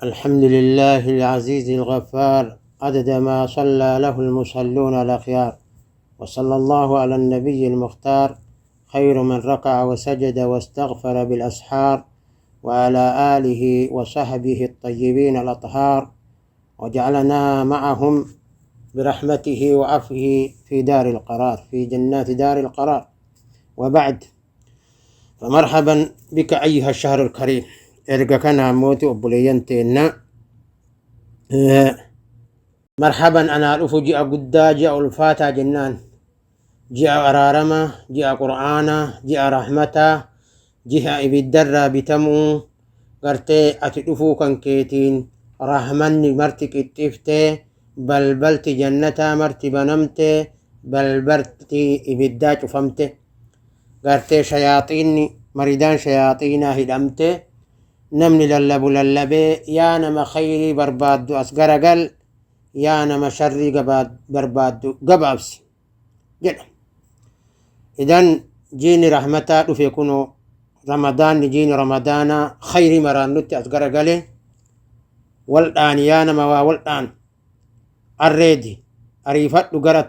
الحمد لله العزيز الغفار، عدد ما صلى له المصلون الأخيار، وصلى الله على النبي المختار، خير من ركع وسجد واستغفر بالأسحار، وعلى آله وصحبه الطيبين الأطهار، وجعلنا معهم برحمته وعفوه في دار القرار، في جنات دار القرار. وبعد، فمرحبا بك أيها الشهر الكريم. Erga kana mootii obboleeyyan teenna, marhaban, anaa dhufu ji'a guddaa, ji'a ulfaataa jennaan, ji'a araaramaa, ji'a qur'aanaa, ji'a rahmataa, ji'a ibiddarraa bitamuu. Gartee ati dhufuu kan keetiin rahmanni marti qixxiftee, balbalti jannataa marti banamtee, balbalti ibiddaa cufamte, gartee shayaaxiinni maridaan shayaaxiinaa hidhamte, namni lallabu lallabee, yaa nama khayrii barbaaddu as garagal, yaa nama sharrii barbaaddu gabaabsi jedha. Idan jiini rahmataa dhufe kunoo, ramadaanni, jiini ramadaanaa khayrii maraan nutti as garagale. Waldhaan yaa nama waa waldhaan arreedi, ariifadhu gara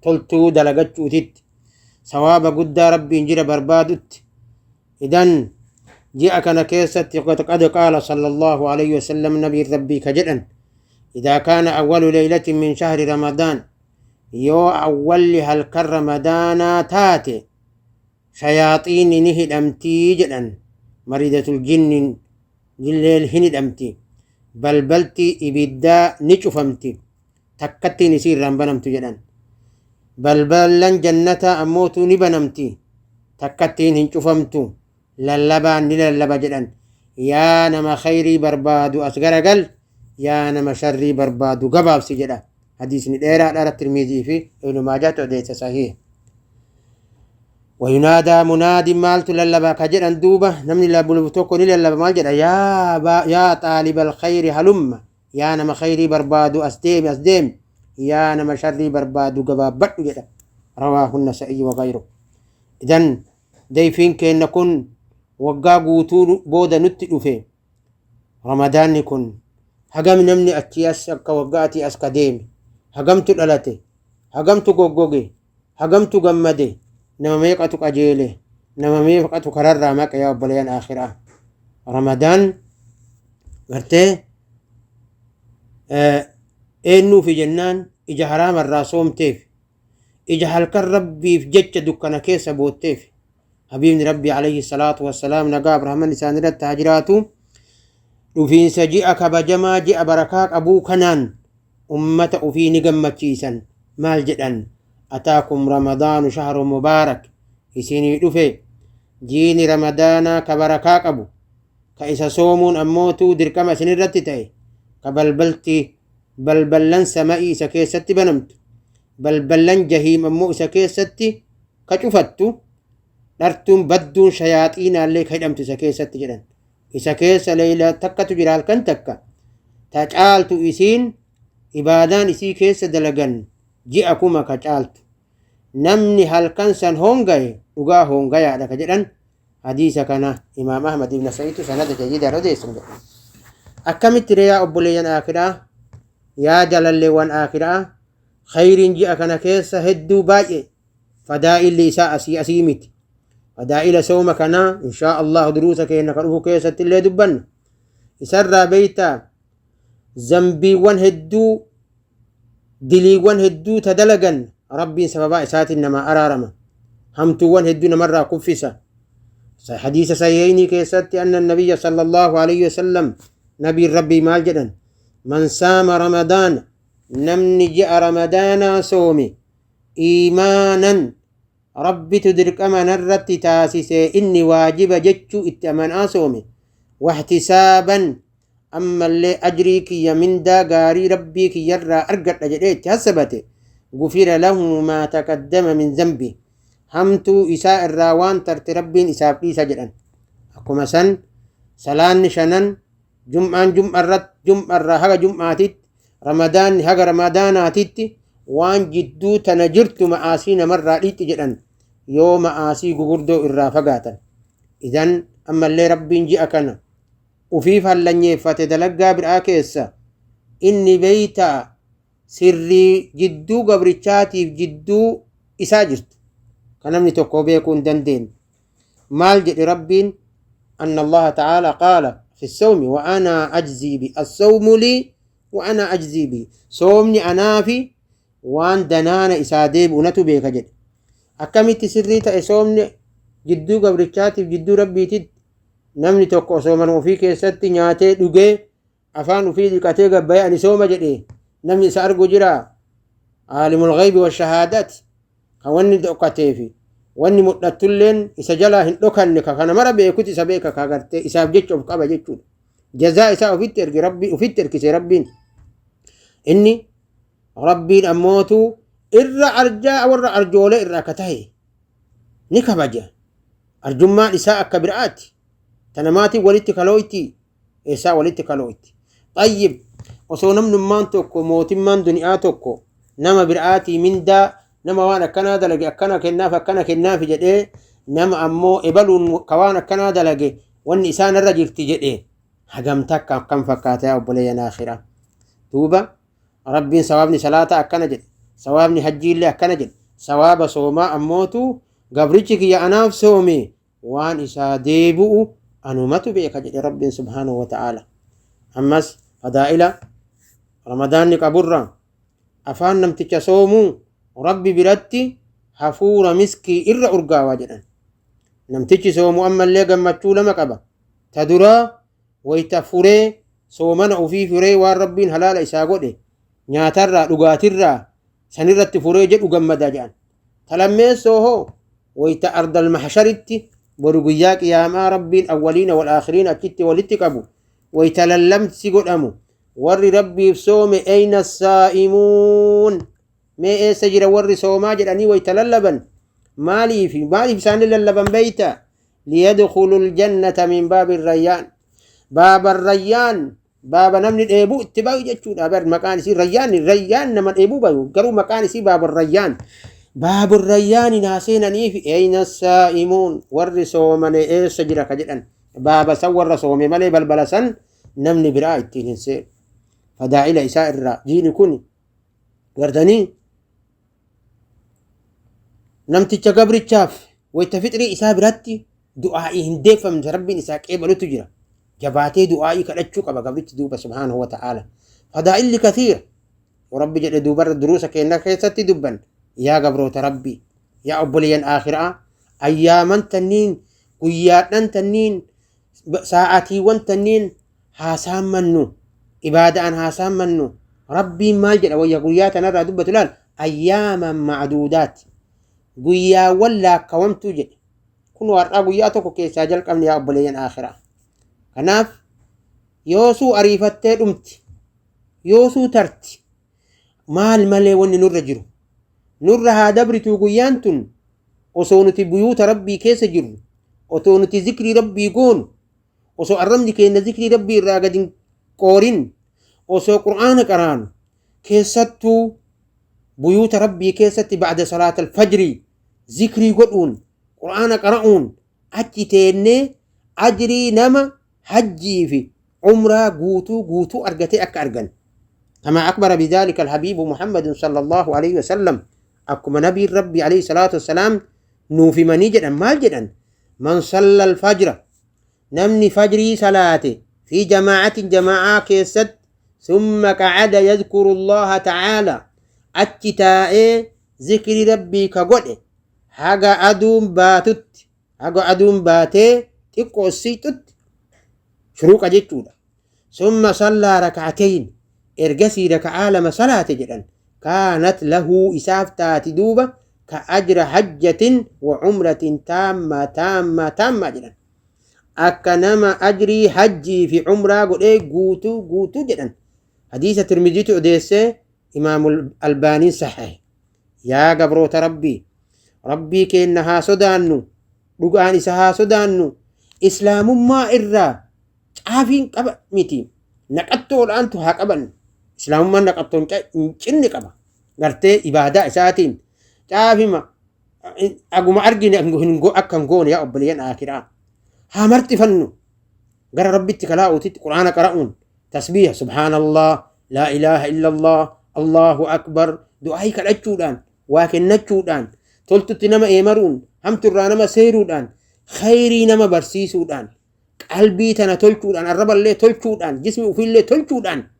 toltuu dalagachuutitti, sawaaba guddaa Rabbiin jira barbaadutti. Idan ji'a kana keessatti قد قال صلى الله عليه وسلم، نبي ربي كجدن: إذا كان أول ليلة من شهر رمضان، yoo awwalli halkan ramadaanaa taate, shayaaxiinni ni hidhamtii jedhan. مريدة الجن jilleel hin hidhamti, balbalti ibiddaa ni cufamti, takkattiin isii irraan banamtu jedhan. Balballan jannataa ammootu ni banamti, takkattiin hin cufamtu. Lallabaan ni lallaba jedhan: yaa nama khayrii barbaadu as garagal, yaa nama sharrii barbaadu gabaabsi jedha. Hadiisni dheeraadha, Tirmizii fi Ibnu Maajaatu odeessa, sahiih. وينادى مناد، maaltu lallaba ka jedhan duuba, namni lallabu tokko ni lallaba. Maal jedha? يا طالب الخير هلم، yaa nama khayrii barbaadu as deemi, as deemi, yaa nama sharrii barbaadu gabaabbadhu jedha. رواه النسائي وغيره. Idan dayfiin keenna kun waggaa guutuu booda nutti dhufe. Ramadaanni kun hagam namni achii as akka waggaatii as ka deeme, hagamtu dhalate, hagamtu goggoge, hagamtu gammade, nama meeqatu qajeele, nama meeqatu kararraa maqa? Yaa obboleeyyan akhiraa, Ramadaan gartee eenyuufi jennaan, ija haraamarraa soomteef, ija halkan Rabbiif jecha dukkana keessa bootteef. Habiibni Rabbii عليه الصلاة والسلام, nagaa Abrahaman isaan irratti haa jiraatu, dhufiinsa ji'a kabajamaa, ji'a barakaa qabuu kanaan ummata ufii ni gammachiisan. Maal jedhan? أتاكم رمضان شهر مبارك, isinii dhufe jiini ramadaanaa ka barakaa qabu, ka isa soomuun ammootuu dirqama isinirratti ta'e, ka balbalti balballan sama'ii isa keessatti banamtu, balballan jahiim ammoo isa keessatti ka cufattu, dhartuun badduun shayaaxiinaallee ka hidhamtu isa keessatti jedhan. Isa keessa leeyla takkatu jira, halkan takka ta caaltu, isiin ibaadaan isii keessa dalagan ji'a 1000 ka caaltu. Namni halkan san hongaye dhugaa hongayaadha ka jedhan. Hadiisa kana Imaam Ahmad ibn Sa'iitu sanada jayyidaan odeessan jedha. Akkamitti ree, yaa obboleeyyan aakiraa, yaa jalalleewwan aakiraa? Khayriin ji'a kana keessa hedduu baay'ee, fadaa'illi isaa asii asii miti. Fadaa'ila sooma kanaa inshaa Allah duruusa keenya ka dhufu keessatti illee dubbanna. Isarraa beeytaa, zambiiwwan hedduu, diliiwwan hedduu ta dalagan Rabbiin sababaa isaatiin namaa araarama, hamtuuwwan hedduu namarraa kuffisa. Hadiisa sahihaynii keessatti أن النبي صلى الله عليه وسلم, nabiin Rabbii maal jedhan? من صام رمضان, namni ji'a ramadaanaa soome, إيمانا, Rabbitu dirqama narratti taasise, inni waajiba jechuu itti amanaa soome, واحتسابا, ammallee ajrii kiyya, mindaa gaarii Rabbii kiyyarraa argadha jedhee itti hassabate, غفر له ما تقدم من ذنبه, hamtuu isaa irraa waan tarte Rabbiin isaaf dhiisa jedhan. Akkuma san salaanni shanan, jum'aan jum'arratti, jum'arraa haga jum'aatitti, ramadaanni haga ramadaanaatitti, waan jidduu tana jirtu ma'aasii namarraa dhiitti jedhan, yoo ma'aasii gugurdoo irraa fagaatan. Idan ammallee Rabbiin ji'a kana Ufiif hallanyeeffate dalaggaa biraa keessa inni beeytaa sirrii jidduu gabrichaatiif jidduu isaa jirtu kan namni tokko beekuu hin dandeenye. Maal jedhe Rabbiin? Anna Allaha ta'ala qaala fi sawmi wa ana ajzii bi as-sawmu lii wa ana ajzii bi, soomni anaafi waan danaana isaa deebi'u natu beeka jedhe. Akkamitti sirrii ta'e soomni jidduu gabrichaatiif jidduu Rabbiititti? Namni tokko osoo mana ofii keessatti nyaatee dhugee afaan ofii dhiqatee gabbayee ani sooma jedhe, namni isa argu jira? Aalimul ghaybi wa shahaadati, kan wanni dhokateefi wanni mul'attulleen isa jalaa hin dhokanne, ka kana mara beekuti isa beeka, ka gartee isaaf jecha of qaba jechuudha. Jazaa isaa ofitti erge Rabbi, ofitti erkise Rabbiin. Inni Rabbiin ammootu irra arjaa warra arjoolee irra akka tahe ni kabaja. Arjummaan isaa akka biraati. Tanamaatiin walitti kalooyti, eessaa walitti kalooyti? Xayyib, osoo namnummaan tokko, mootimmaan duniyaa tokko nama biraatii mindaa nama waan akkanaa dalage akkana kennaaf, akkana kennaaf jedhee, nama ammoo ebaluun ka waan akkanaa dalage wanni isaan irra jirti jedhee, hagam takka akkam fakkaata yaa obboleeyyan akhiraa? Duuba Rabbiin sawaabni salaataa akkana jedhe, sawaabni hajjiillee akkana jedhe, sawaaba soomaa ammootu gabrichi kiyya anaaf soome waan isaa deebi'u anumatu beeka jedhe Rabbiin subhaanahu wa ta'aala. Ammas fadaa'ila Ramadaanni qaburra afaan namticha soomuu Rabbi biratti hafuura miskii irra urgaawaa jedhan. Namtichi soomu ammallee gammachuu lama qaba. Ta duraa, wayta furee soomana ofii furee waan Rabbiin halaala isaa godhe nyaatarraa dhugaatirraa sanirratti furee jedhu gammada jedhan. Ta lammeessoo hoo, wayta ardal mahsharitti boru guyyaa qiyaamaa Rabbiin awwaliina wal aakhiriin achitti walitti qabu, wayta lallamsi godhamu, warri Rabbiif soome "Ayna saa'imuun? Mee eessa jira warri soomaa?" jedhanii wayta lallaban, maaliif maaliif isaanii lallaban beeyta? "Liyadkhulu ljannata min baabi Rayyaan." Baaba Rayyaan, baaba namni dheebuu itti bayu jechuudha. Bar maqaan isii Rayyaan, Rayyaan nama dheebuu bayu, garuu maqaan isii baaba Rayyaan. Baabu Rayyaani naa seenaniif "Ayna saa'imuun?" warri soomane eessa jira ka jedhan. Baaba san warra soome malee balbala san namni biraa ittiin hin seenu. Fadaa'ila isaa irraa jiini kun gartanii namticha gabrichaaf wayta fixrii isaa biratti du'aa'ii hin deeffamne Rabbiin isaa qeebalutu jira. Jabaatee du'aa'ii kadhachuu qaba gabrichi duuba subhaanahu wa ta'aala. Fadaa'illi kathiira. Rabbi jedhe duubarra duruusa keenya keessatti dubban. Yaa gabroota Rabbii, yaa obboleeyyan aakhiraa, ayyaaman tanniin, guyyaadhan tanniin, sa'aatiiwwan tanniin haa saammannu, ibaada'an haa saammannu. Rabbiin maal jedha wayya guyyaa tanarraa dubbatu laal? "Ayyaaman macduudaat", guyyaawwan laakkawamtuu jedhe. Kun har'aa guyyaa tokko keessaa jalqabne, yaa obboleeyyan aakhiraa. Kanaaf yoosuu ariifattee dhumti, yoosuu tarti, maal malee wanni nurra jiru nurra haa dabrituu guyyaan tun osoo nuti buyuuta Rabbii keessa jirru, otoo nuti zikrii Rabbii goonu, osoo arrabni keenya zikrii Rabbii irraa gadi hin qoorin, osoo Qur'aana qaraanu, keessattuu buyuuta Rabbii keessatti ba'da salaata alfajrii zikrii godhuun, Qur'aana qara'uun achi teennee ajrii nama hajjii fi umraa guutuu guutuu argatee akka argan. كما أخبر بذلك الحبيب محمد صلى الله عليه وسلم، أكما نبي ربي عليه الصلاة والسلام نوفي مني جدا. مال جدا؟ "من صلى الفجر"، نمني فجري صلاته، "في جماعة"، جماعة كيست، "ثم قعد يذكر الله تعالى"، أتتاء ذكر ربي كقول haga aduun baatutti, haga aduun baatee xiqqoo siixutti, shuruuqa jechuudha. "ثم صلى ركعتين"، ergasii raka'aa lama salaate jedhan. "كانت له"، isaaf taati duuba، "كأجر حجة وعمرة تامة تامة تامة" jedhan. Akka nama ajrii hajjii fi umraa godhee guutuu guutuu jedhan. Hadiisa Tirmiziitu odeessee, Imaamul Albaaniin saxahe. Yaa gabroota Rabbii, Rabbii keenna haa sodaannu, dhugaan isa haa sodaannu. Islaamummaa irraa caafiin qaba miti, naqattoodhaantu haa qaban. Islaamummaan naqattoon hin cinni qaba gartee ibaadaa isaatiin caafima aguma argine akka hin goone. Yaa obboleeyyan aakiraa, haa marxifannu. Gara Rabbitti kalaa'uutitti Qur'aana qara'uun, tasbiiha subhaanallah, laa ilaaha illallah, Allahu akbar, du'aayii kadhachuudhaan, waa kennachuudhaan, toltutti nama eemaruun, hamturraa nama seeruudhaan, khayrii nama barsiisuudhaan, qalbii tana tolchuudhaan, arraballee tolchuudhaan, jismi ofiillee tolchuudhaan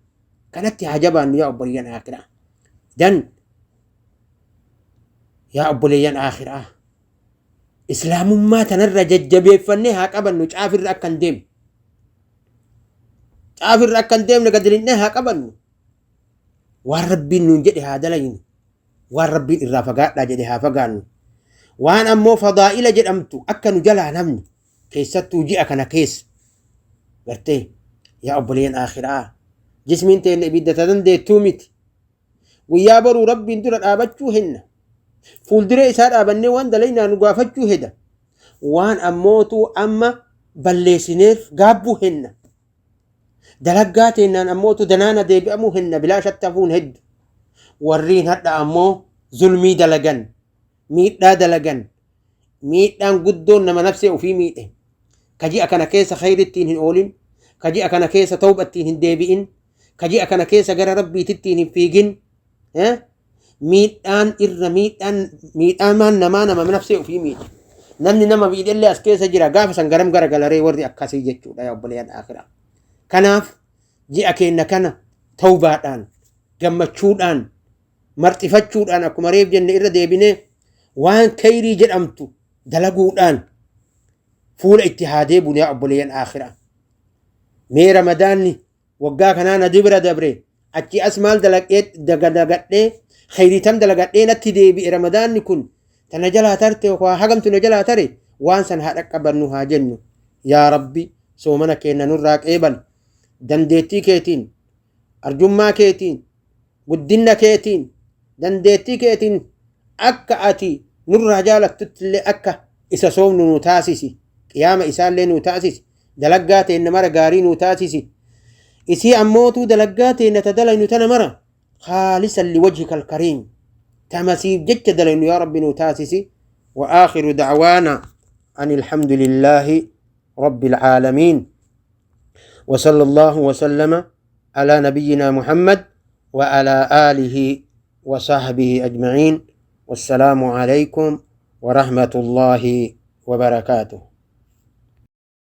kanatti haa jabaannu yaa obboleeyyan aakiraa. Dan yaa obboleeyyan aakiraa, islaamummaa tanarra jajjabeeffannee haa qabannu. Caafirra akka hin deemne, caafirra akka hin deemne gadi linnee haa qabannu. Waan Rabbiin nuun jedhe haa dalaynu, waan Rabbiin irraa fagaadhaa jedhe haa fagaannu. Waan ammoo fadaa'ila jedhamtu akka nu jalaa namni keessattuu ji'a kana keessa gartee yaa obboleeyyan aakhiraa, jismiin teenne ibidda ta dandeettuu miti. Guyyaa boruu Rabbiin dura dhaabachuu henna, fuulduree isaa dhaabannee waan dalaynaa nu gaafachuu heda. Waan ammootuu amma balleessineef gaabbuu henna. Dalaggaa teennaan ammootu danaana deebi'amuu henna, bilaashatti hafuun heddu. Warriin hadha ammoo zulmii dalagan, miidhaa dalagan, miidhaan guddoon nama nafsee ofii miidhe, ka ji'a kana keessa khayrittiin hin oolin, ka ji'a kana keessa tawbattiin hin deebi'in, ka ji'a kana keessa gara Rabbiitittiin hin fiigin, miidhaan irra miidhaan miidhamaan namaa nama nafsee ofii miidhe. Namni nama miidhellee as keessa jira. Gaafa san garam gara galaree warri akkasii jechuudha yaa obboleeyyan akhiraa. Kanaaf ji'a keenya kana tawbaadhaan, gammachuudhaan, marxifachuudhaan, akkuma reef jenne irra deebinee waan khayrii jedhamtu dalaguudhaan fuula itti haa deebinu yaa obboleeyyan akhiraa. Mee Ramadaanni waggaa kanaa na dibira dabre, achi as maal dalagadhee, khayrii tam dalagadhee natti deebi'e? Ramadaanni kun tana jalaa tarte waa hagamtu na jalaa tare? Waan san haa dhaqqabannu haa jennu. Yaa Rabbi, soomana keenya nurraa qeebal. Dandeettii keetiin, arjummaa keetiin, guddinna keetiin, dandeettii keetiin akka ati nurraa jaalattutti illee akka isa soomnu nu taasisi. Qiyaama isaallee nu taasisi. Dalaggaa teenna mara gaarii nu taasisi. Isii ammootuu dalaggaa teenna ta dalaynu tana mara خالصا لوجهك الكريم تمسيب جت دلين يا رب نتاسسي. وآخر دعوانا أن الحمد لله رب العالمين، وصلى الله وسلم على نبينا محمد وعلى آله وصحبه أجمعين، والسلام عليكم ورحمة الله وبركاته.